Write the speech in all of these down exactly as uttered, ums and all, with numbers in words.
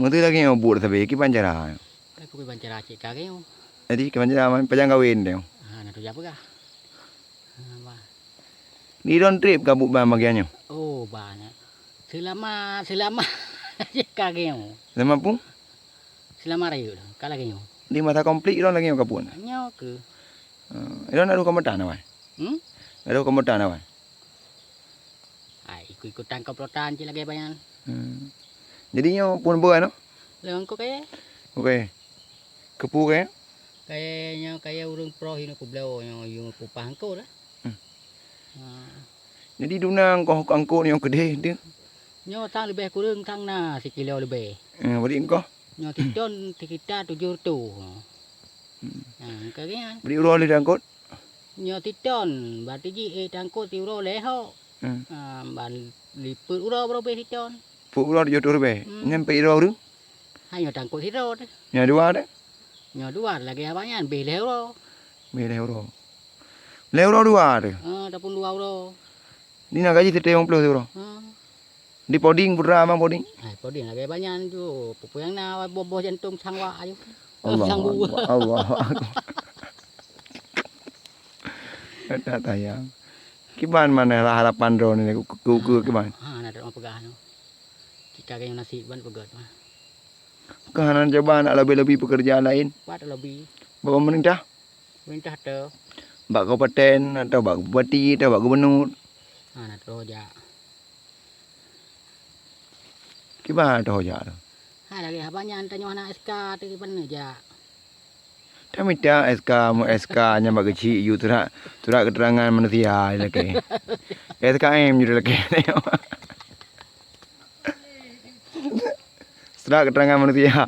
Meunteue lagèe nyoe buet sabe, kiban cara nyoe? Ai, peue kiban cara cit ka lagèe nyoe. Jadi, kiban cara man, pajan kawen nyoe? Ha, na tuju peugah. Ha, bah. Di droen trép ka buet ban bagian nyoe? Oh, banyak. Seulama, seulama cit ka lagèe nyoe. Seulama peue? Seulama rayeuk ka lagèe nyoe. Di masa konflik droen lagèe nyoe ka buet? Nyoe keuh. Eh, droen na dua kombatan awai? Hmm? Na dua kombatan awai? Hai, ikut-ikutan komplotan cit lagèe banyan. Hmm. Jadi nyoe phôn beu nyoe? Lôn angkot kayèe. Oke. Keupeue kayèe? Kayèe nyoe kayèe ureueng proh inoe peubloe nyoe yue peupah angkot lah. Hmm. Ha. Jadi duna angkot, angkot nyoe keudeh deuh? Nyoe sang leubeh kureueng sang na sikilo leubeh. Eh, bari angkot? Nyoe siton sikita tujoh reutôh. Hmm. Ha, angkot nyan. Bari uroe lheueh angkot? Nyoe siton, berarti jih ék tangkot siuroe lhèe hok. Hmm. Ah, ban lipeuet uroe barô bèe siton. Peuet uroe tujoh reutôh ribèe. Hmm. Nyan peuet uroe ureueng? Hai nyoe tangkot sidroe teuh. Nyoe dua teuh? Nyoe dua lagèe awak nyan, bèe lhèe uroe. Bèe lhèe uroe. Lhèe uroe dua teuh? Ah, ataupun dua uroe. Di na gaji siteungoh ploh siuroe. Hmm. Di Poding, putra ma Poding? Hai, Poding lagèe banyan ju. Peue-peue nyang na boh-boh jantông sang wak aju. Allahu Sang bu. Akbar, Allahu Akbar. Tak tayang. Kiban mana harapan droeneuh keu, keu, keu kiban? Ha, na droe peugah nyoe. Cit ka lagèe nyoe nasib ban peugöt mah. Ka hana cuba nak lobi-lobi pekerjaan laén? Pat lobi. Bak pemerintah? Pemerintah teuh. Bak kabupaten atau bak bupati atau bak gubernur? Ha, na troh jak. Kiban troh jak tu? Ha, lagèe haba nyan tanyoe hana S K teuh kiban jak. Tamita S K, meu S K nyan bak keuchik yue surat, surat keterangan manusia lakèe. S K M yue lakèe. Surat keterangan manusia.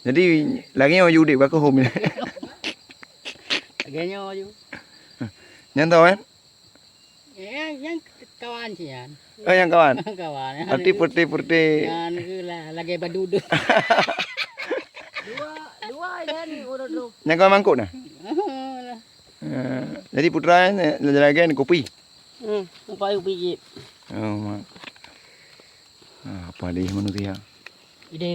Jadi, lagèe nyoe ju udép ka keuhom. Lagèe nyoe ju. Nyan tau, kan? Ya, nyang kawan cit nyan. Oh, nyang kawan? Kawan. Berarti putih-putih. Nyan ke la-, lagèe badu tu. Dua, dua nyan urut tu. Nyang kawan mangkok nah? Oh, lah. Eh, jadi putra, eh, lagèe ni kopi? Hmm, kopi cit. Oh, mak. Ah, apa deh manusia? Ideh